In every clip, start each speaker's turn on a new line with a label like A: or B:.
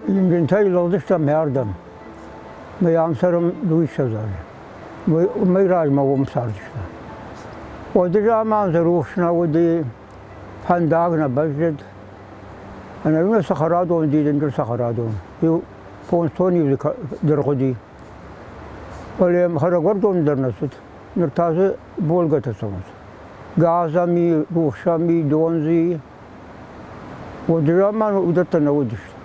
A: Ингентӕй лыгъдыстӕм ардӕм. Мӕ ам цӕрӕм дыууиссӕдз азы. Уымӕй размӕ уым цардыстӕм. Уӕды заман дзы рухс нӕ уыди, фӕндаг нӕ бӕззыд. Ӕнӕуи цӕхӕрадон дидинджын цӕхӕрадон. Иу фондз тонны дзы дыргъ уыди. Фӕлӕ йӕм хӕрӕгуӕрдон дӕр нӕ цыд. Ныр та дзы Волгӕтӕ цӕуынц. Газ ӕм и, рухс ӕм и, дон дзы и. Уӕды заман уыдӕттӕ нӕ уыдысты.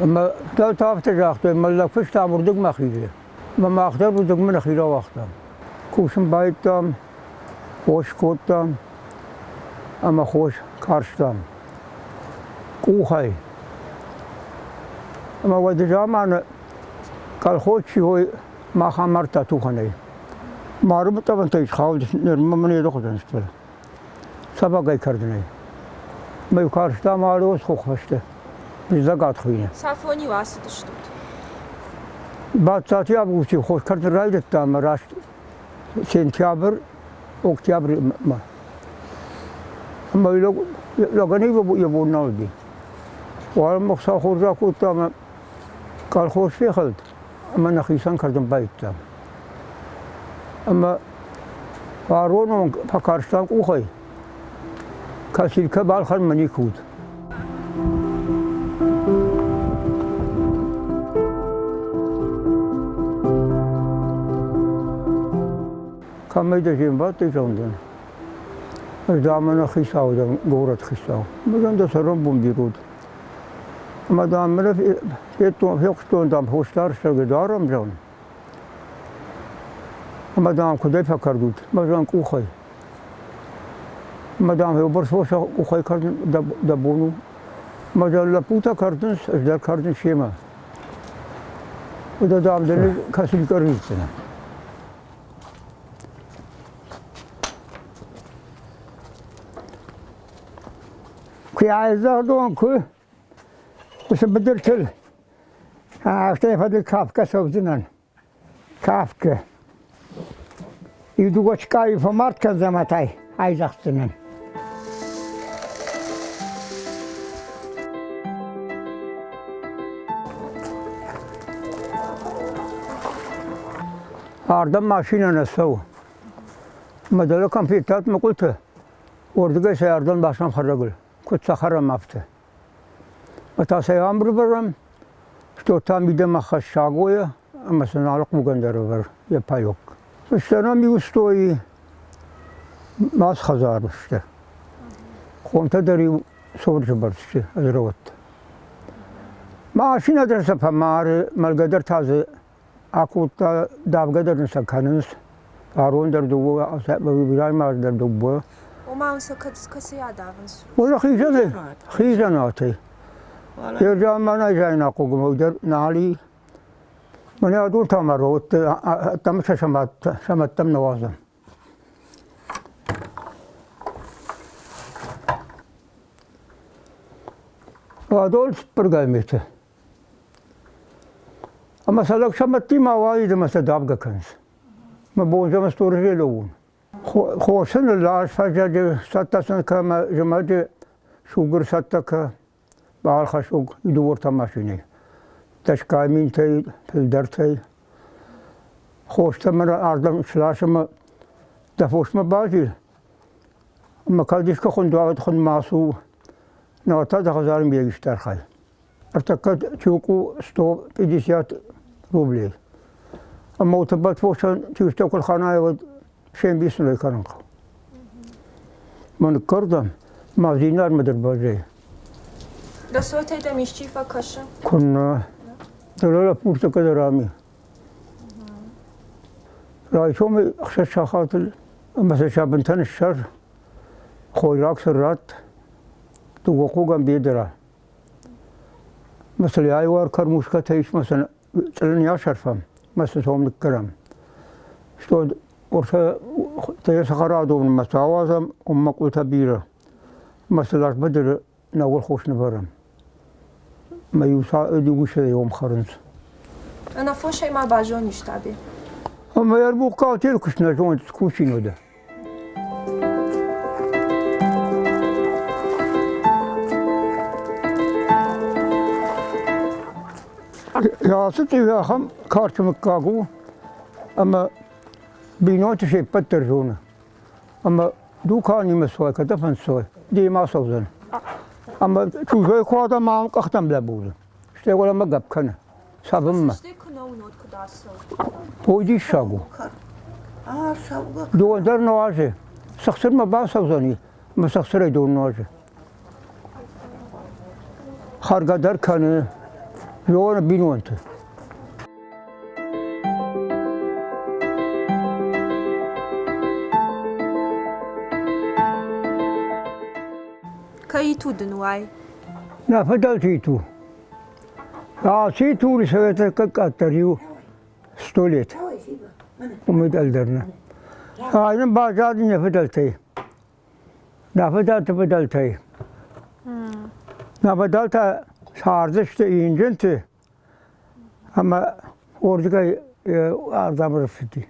A: Ӕмӕ фыдӕлтӕ афтӕ загътой, мӕллӕг фыстам уырдыгмӕ хизы. Ӕмӕ мах дӕр уырдыгмӕ нӕхи рауагътам. Кусын байдыдтам, хос кодтам ӕмӕ хос карстам къухӕй. Ӕмӕ уӕды заманы колхоз чи уой, мах амардта тухӕнӕй. Мары тъӕбӕнтӕй схауд, нырма мын йе хуызӕн стыр. Цӕвӕгӕй кӕрдынӕй. Мӕ карста ма хохфӕсты. Быздӕгат хуыйны.
B: Цафон-иу ацыдыстут?
A: Бадтати августи хос кӕрдын райдыдта ӕмӕ раст сентябрь, октябрьмӕ. Ӕмӕ лӕгӕн йӕ бон нал уыди. Уалынмӕ Хуыцау хорз ракодта ӕмӕ колхоз фехӕлд ӕмӕ нӕхицӕн кӕрдын байдыдтам. Ӕмӕ фарон онг фӕкарстам къухӕй. Косилкӕ балхӕнынмӕ никуы уыд. Кӕмӕй дӕ зембадтӕй зӕгъдӕн? Ӕз дам мӕнӕ хицау дӕн, горӕт хицау. Мӕнӕн дӕ цӕрӕнбон бирӕ уыд. Ӕмӕ дам мӕнӕ федтон, фехъуыстон, дам, хосдарсӕг дарӕм, зӕгъын. Ӕмӕ дам куыдӕй фӕкӕрдут? Мӕ зӕгъын къухӕй. Ӕмӕ дам еубӕрц фос къухӕй кӕрдын дӕ бон у. Мӕ дӕ лӕппутӕ кӕрдынц, ӕз дӕр кӕрдын семӕ. Уӕдӕ дам дын кӕсынкӕ рвитдзынӕн.
C: Куы айзӕлдон, куы, уыцы быдыртыл афтӕ фӕдыл кафгӕ цӕудзынӕн. Кафгӕ. Иу дыууӕ чыкъайы фӕмард кӕндзӕн ӕмӕ та айзӕхдзынӕн.
A: Ардӕм машинӕ нӕ цӕуы. Мӕ дӕлӕ конфеттӕ мӕкъуылты Уырдыгӕй сӕ ардӕм басӕм хӕрӕгыл, куыд сӕ хӕрӕм, афтӕ. Ӕмӕ та сӕ ам рывӕрӕм, что та мидӕмӕ хӕссагойӕ ӕмӕ сын алы хъугӕн дӕр ӕвӕр йӕ паёк. Фыстӕ нӕм иу стои мас хӕдзары сты. Хонтӕ дӕр-иу сорджы бӕрц сты ӕзрӕуӕтты. Машинӕ дӕр сӕ фӕмары, мӕлгӕ дӕр та дзы акодта, давгӕ дӕр ын сӕ кӕнынц. Фарон дӕр дыууӕ, бирӕ дӕр дыууӕ.
B: Ома сӕ кӕцӕй адавынц?
A: Уӕлӕ хизӕнӕй, хизӕнатӕй. Йӕ заманай зайнаг хъугмӕ дӕр нал и. Мӕнӕ адон та ма родты, ӕддӕмӕ сӕ самадтам нӕ уадзӕм. Адон цыппыргай меты. Ӕмӕ сӕ лӕг сӕмӕттимӕ уаид ӕмӕ сӕ давгӕ кӕнынц. Мӕ бон зӕгъын сторожӕй лӕууын. Хосы ныллас фӕззӕджы цӕттӕ сын кӕ ӕмӕ зымӕджы сугыр цӕттӕ кӕ, балхӕсуг дыууӕртӕ машинӕйы. Дӕсгай минтӕй, фылдӕртӕй. Хостӕ мӕ ардӕм слас ӕмӕ дӕ фосмӕ базил. Ӕмӕ кӕд искуы хуынд уа, хуынд ма цу, науӕд та дӕ хӕдзары мийаг исты архай. Ӕртӕккӕ чуку 150 рублей. Ӕмӕ утӕппӕт фосӕн чустӕ куы рханай, уӕд се мбисынӕй кӕнын хъӕуы. Мӕ ныккӕрдӕм, мӕ дзинадмӕ дӕр баззайы.
B: Дӕ цотӕй дӕм исчи фӕкӕсы?
A: Куыннӕ. Дӕлӕ лӕппутӕ кӕдӕр ам и. Райсомы ӕхсӕз сахатыл ӕмӕ сӕ сӕ бынтӕ ныссӕр, хойраг сын ратт, дыууӕ хъугӕн бедра. Мӕсӕлӕй уар кормушкӕтӕ ис, мӕ сын цъылын асӕрфӕм, мӕ сын сом ныккӕрӕм. Что ортӕ цӕхӕрадонмӕ цы ауадзӕм, уым мӕкъуылтӕ бирӕ. Мӕ сыл быдыры нӕуыл хос нывӕрӕм. Мӕ иу иу ом хӕрынц.
B: Ӕнӕ фосӕй ма базонис, Табе?
A: Ӕмӕ ӕрбухъхъалтер куыст нӕ зоныс, кусин уӕдӕ. Ацы цъиу ахӕм карчы мыггаг у, ӕмӕ бинонты се ппӕт дӕр зоны. Ӕмӕ дуканимӕ цой, кӕдӕм фӕнцой, демӕ ацӕудзӕн. Ӕмӕ чужой куы адӕм ам къӕхтӕм лӕбуры, стӕй уӕлӕмӕ гӕпп кӕны сӕ бынмӕ.
B: Стӕй куы нӕ уынот, куыд ацӕуы?
A: Ой, диссаг у. Дон дӕр нуазы. Цыхцырмӕ бацӕудзӕни, ӕмӕ цыхцырӕй дон нуазы. Хӕргӕ дӕр кӕны зоны бинонты.
B: Кӕй иту дын уай?
A: Нӕ фыдӕлты иту. Ацы итуры советы къаддӕр иу сто лет. Уымӕй дӕлдӕр нӕ. Ай нын баззади нӕ фыдӕлтӕй. Нӕ фыдӕлты фыдӕлтӕй. Нӕ фыдӕлтӕ цардысты инджынты ӕмӕ уырдыгӕй ардӕм ӕрцыди.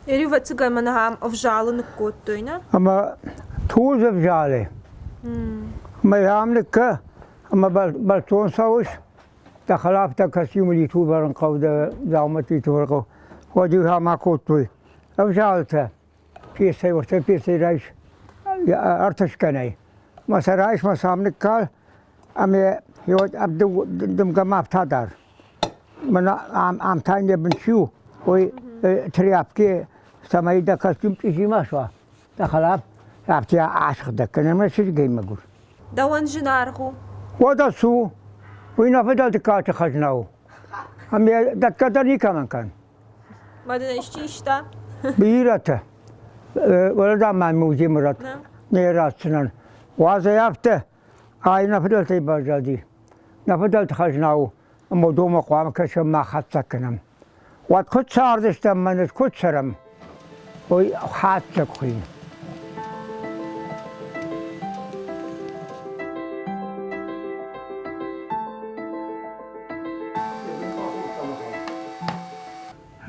B: Ӕвӕццӕгӕн мӕнӕ ахӕм ӕвзалы ныккодтой, нӕ?
A: Ӕмӕ тулдз ӕвзалы. Ӕмӕ ам ныккӕ, ӕмӕ бӕлццон цӕуыс, дӕ хӕлафтӕ костюмы итувӕрын хъӕуы, дӕ дзаумӕтты итувӕрын хъӕуы. Уӕд-иу ам акодтой ӕвзалытӕ. Пьесӕй уӕртӕ пьесӕй райс ӕртӕскӕнӕй. Мӕ сӕ райс, мӕ сӕм ныккал, ӕмӕ дымгӕмӕ афтӕ дар. Мӕнӕ ам та не бын чи у, уый тряпки, цӕмӕй дӕ костюм чъизи ма суа, дӕ хӕлаф афтӕ асыгъдӕг кӕн ӕмӕ чызгӕй мӕгуыр.
B: Дӕуӕн зынаргъ у?
A: Уӕдӕ цу, уый нӕ фыдӕлты кадджы хӕзна у. Ӕмӕ дӕтгӕ дӕр никӕмӕн кӕн.
B: Ма дын исчи иста?
A: Бирӕтӕ. Уӕлда ма музеймӕ не ратдзынӕн. Уадз ӕй афтӕ, ай нӕ фыдӕлтӕй баззади. Нӕ фыдӕлты хӕзна у, ӕмӕ уыдонмӕ хъуамӕ кӕсӕм ма хӕццӕ кӕнӕм. Уӕд куыд цардыстӕм мӕнӕ куыд цӕрӕм, уый хатдзӕг хуыйны.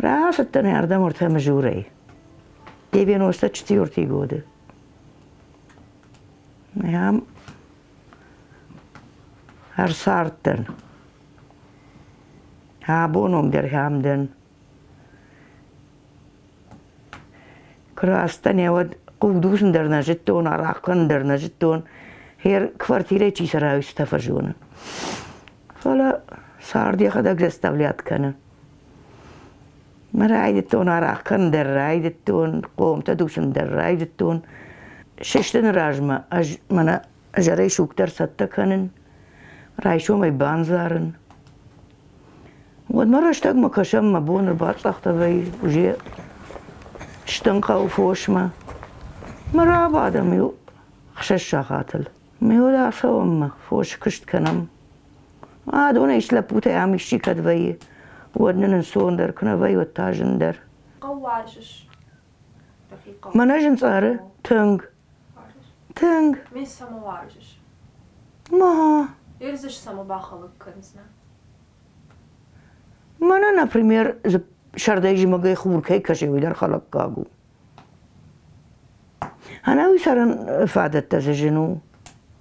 D: Рацыдтӕн ардӕм ӕртӕ мызурӕй. 94 годы. Ам ӕрцардтӕн. Абон онг дӕр ам дӕн. Куы рацыдтӕн, уӕд хъугдуцын дӕр нӕ зыдтон, арахъ кӕнын дӕр нӕ зыдтон. Хер квартирӕйы чи цӕра, уый цытӕ фӕзоны. Фӕлӕ цард йӕхӕдӕг заставлять кӕны. Мӕ райдыдтон арахъ кӕнын дӕр райдыдтон, хъомтӕ дуцын дӕр райдыдтон. Сыстыны размӕ ӕз мӕнӕ изӕрӕй суг дӕр цӕттӕ кӕнын, райсомӕй бандзарын. Уӕдмӕ рӕстӕгмӕ кӕсӕм, мӕ бон ӕрбацъӕхтӕ вӕййы, уже стын хъӕуы фосмӕ. Мӕ рабадӕм иу ӕхсӕз сахатыл. Ме уӕд ацӕуӕм мӕ фос куыст кӕнӕм. Адонӕй ис лӕппутӕй ам исчи кӕд вӕййы, уӕд нын ӕнцондӕр, куы нӕ вӕййы, уӕд та зындӕр.
B: Хъӕу уарзыс? Дӕхи хъӕу?
D: Мӕнӕ зынцъары тынг. Тынг.
B: Ме цӕмӕ уарзыс?
D: Ма.
B: Ерзыс цӕмӕ бахӕлӕг кӕндзынӕ?
D: Мӕнӕ, например, сӕрдӕй зымӕгӕй хур кӕй кӕсы, уый дӕр хӕлӕггаг у. Ӕнӕуи цӕрӕн фадӕттӕ дзы зын у.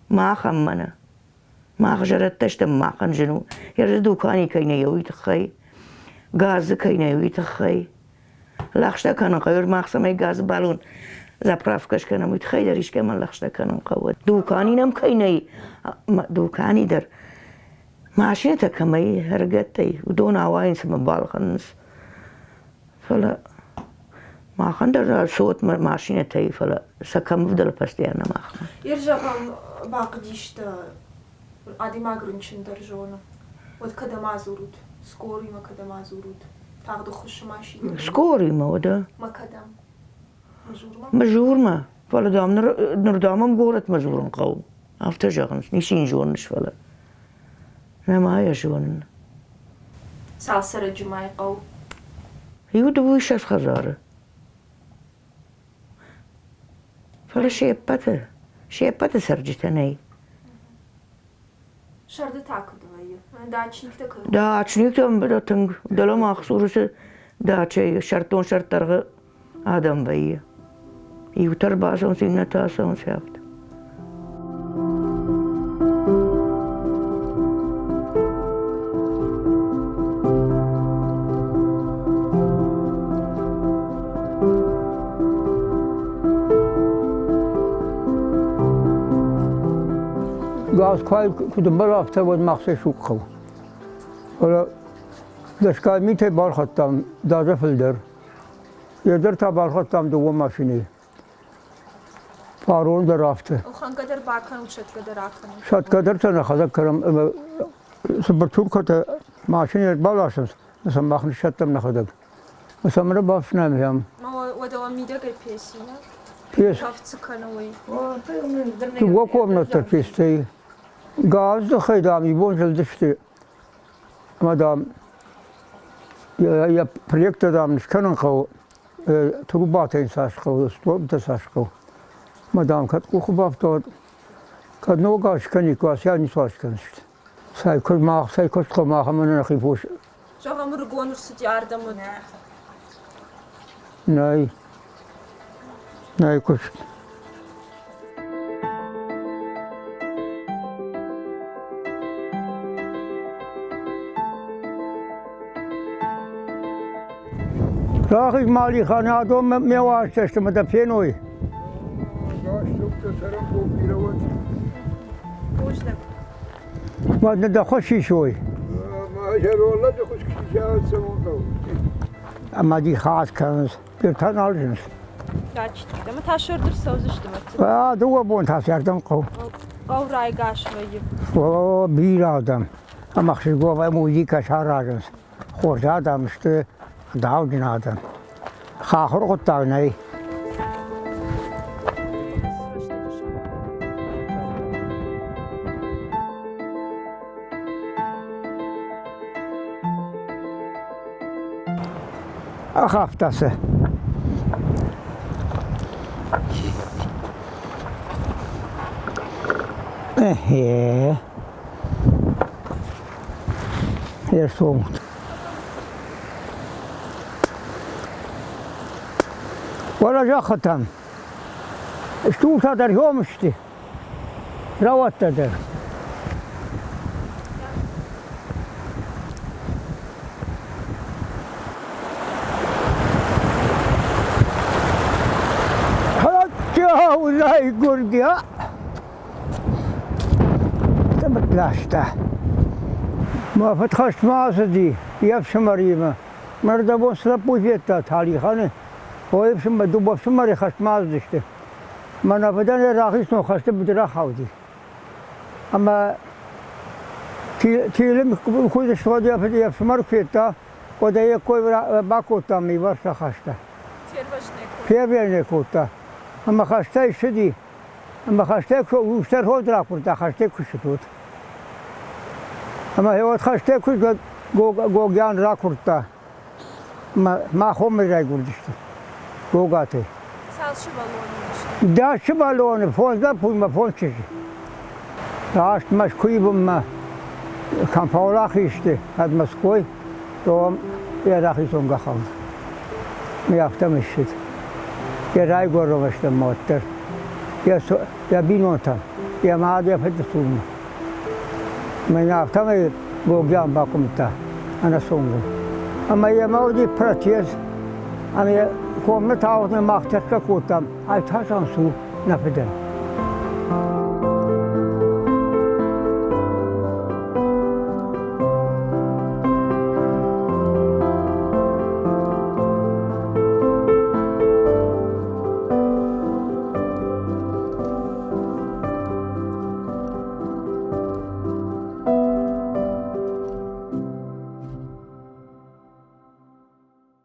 D: Махӕн мӕнӕ. Мах зӕрӕдтӕ стӕм, махӕн зын у. Йӕ дукани кӕй нӕй, уый тыххӕй, газ дзы кӕй нӕй, уый тыххӕй. Лӕгъстӕ кӕнын хъӕуы, мах цӕмӕй газы баллон заправкӕ скӕнӕм, уый тыххӕй дӕр искӕмӕн лӕгъстӕ кӕнын хъӕуы. Дукани нӕм кӕй нӕй, дукани дӕр машинӕтӕ кӕмӕй ӕрыгӕттӕй, уыдон ауайынц ӕмӕ балхӕнынц. Фӕлӕ махӕн дӕр цот машинӕтӕй, фӕлӕ сӕ кӕм ӕвдӕлы постоянно махмӕ.
B: Ир зӕгъӕм, бахъуыдис адӕймаг рынчын дӕр зоны. Уӕд кӕдӕм адзурут? Скорыймӕ кӕдӕм адзурут? Тагъд ӕххуысы машинӕ?
D: Скорыймӕ, уӕдӕ.
B: Мӕ кӕдӕм? Мызурмӕ?
D: Мызурмӕ. Фӕлӕ, дам, ныр, ныр дам ӕм горӕтмӕ дзурын хъӕуы. Афтӕ зӕгъынц, ницы йын зоныс, фӕлӕ. Нӕма йӕ зонын.
B: Цал цӕрӕджы ма хъӕуы?
D: Иу дыууиссӕдз хӕдзары. Фӕлӕ се ппӕты, се ппӕты цӕрджытӕ нӕй.
B: Сӕрды та куыд вӕййы? Дачниктӕ куыд?
D: Дачниктӕ тынг дӕлӕмӕ ӕхсурысы дачӕйы сӕрддон-сӕрддӕргъы адӕм вӕййы. Иутӕ ӕрбацӕуынц, иннӕтӕ ацӕуынц афтӕ.
A: Газ куыд ӕмбӕлы, афтӕ уӕд мах сӕ суг хъӕуы. Фӕлӕ дӕсгай митӕй балхӕдтам дазӕ фылдӕр. Йе дӕр та балхӕдтам дыууӕ машинӕйы. Фарон дӕр афтӕ.
B: Ӕлхӕнгӕ дӕр бакӕнут, сӕтгӕ дӕр акӕнут.
A: Сӕтгӕ дӕр та нӕхӕдӕг кӕнӕм ӕмӕ цыбыр туркӕтӕ машинӕ ӕрбаласынц, сӕ мах ныссӕттӕм нӕхӕдӕг. Сӕ мын бафснайӕм.
B: Уӕдӕ уӕ мидӕгӕй песи, нӕ?
A: Пес.
B: Кафт цы кӕны, уый?
A: Дыууӕ комнатӕ пестӕй. Газ дзыхӕй, дам, ибон зылдысты. Ӕмӕ, дам, йӕ проекттӕ, дам, скӕнын хъӕуы. Трубатӕ йын цас хъӕуы, столбтӕ цас хъӕуы. Ӕмӕ, дам, кӕд къухы бафтауӕд, кӕд ног аз скӕниккой, асиа ницуал скӕндзысты. Цӕй куыд мах, цӕй куыст хъӕуы мах ӕмӕ нӕхи фос.
B: Зӕгъӕм, ӕрыгон ӕрцыди ардӕм уыд.
A: Нӕй. Нӕй куыст. Рахиз Малихан, адон ме уарзтӕ сты мӕ дӕ феной.
B: Бузныг.
A: Уӕд нӕ дӕ хуыз сисой. Ӕмӕ дихас кӕнынц, биртӕ нал зынынц.
B: Ӕмӕ та сӕрды рцӕудзысты мӕ
A: Дыууӕ бон та сӕрдӕм хъӕу.
B: Хъӕу райгас вӕййы.
A: О, бирӕ адӕм. Ӕмӕ ӕхсызгонӕй музыкӕ саразынц. Хорз адӕм сты, ӕгъдауджын адӕм. Хахуыр хъуыддаг нӕй. Ахафта сӕ. Эхе. Ӕрцомут. Уӕлӕ зӕххытӕм. Стултӕ дӕр гом сты, рӕуӕдтӕ дӕр. Хӕддзаулӕй гуырдиа Тъыбытласта. Мӕ фыд хӕстмӕ ацыди йе фсымӕримӕ. Мӕрдӕбон цы лӕппу федта Талиханы, ой ӕфсымӕр, дыууӕ ӕфсымӕры хӕстмӕ ацыдысты. Мӕнӕ фыдӕн йӕ рахиз ном хӕсты быдыр ахауди. Ӕмӕ Тилым куыд суад йӕ фыд йе фсымӕр куы федта, уӕд ӕй йе ккой бакодта ӕмӕ ивӕрст ахаста. Фервӕзын кодта. Ӕмӕ хӕстӕй ссыди. Ӕмӕ хӕстӕй куы устӕр ход ракуырдта, хӕстӕй куы ссыд, уӕд. Ӕмӕ уӕд хӕстӕй куы Гогиан ракуырдта. Ӕмӕ мах уымӕй райгуырдысты Гогатӕй.
B: Цал сывӕллоны уыдысты?
A: 10 сывӕллоны, фондз лӕппуимӕ, фондз чызджы. Раст Мӕскуыйы бынмӕ кӕм фӕуӕлахиз сты ӕд Москвой, то йӕ рахизон гӕххӕлд. Ми афтӕмӕй ссыд. Йӕ райгуырӕн бӕстӕмӕ уӕддӕр. Йӕ бинонтӕм, йӕ мад, йӕ фыды цурмӕ. Мӕн афтӕмӕй Гогиан бакуымдта ӕнӕцонгӕ. Ӕмӕ йемӕ уыди протез, ӕмӕ йӕ коммӕ таугъдмӕ мах тӕрсгӕ кодтам, ай та шанс у нӕ фыдӕн.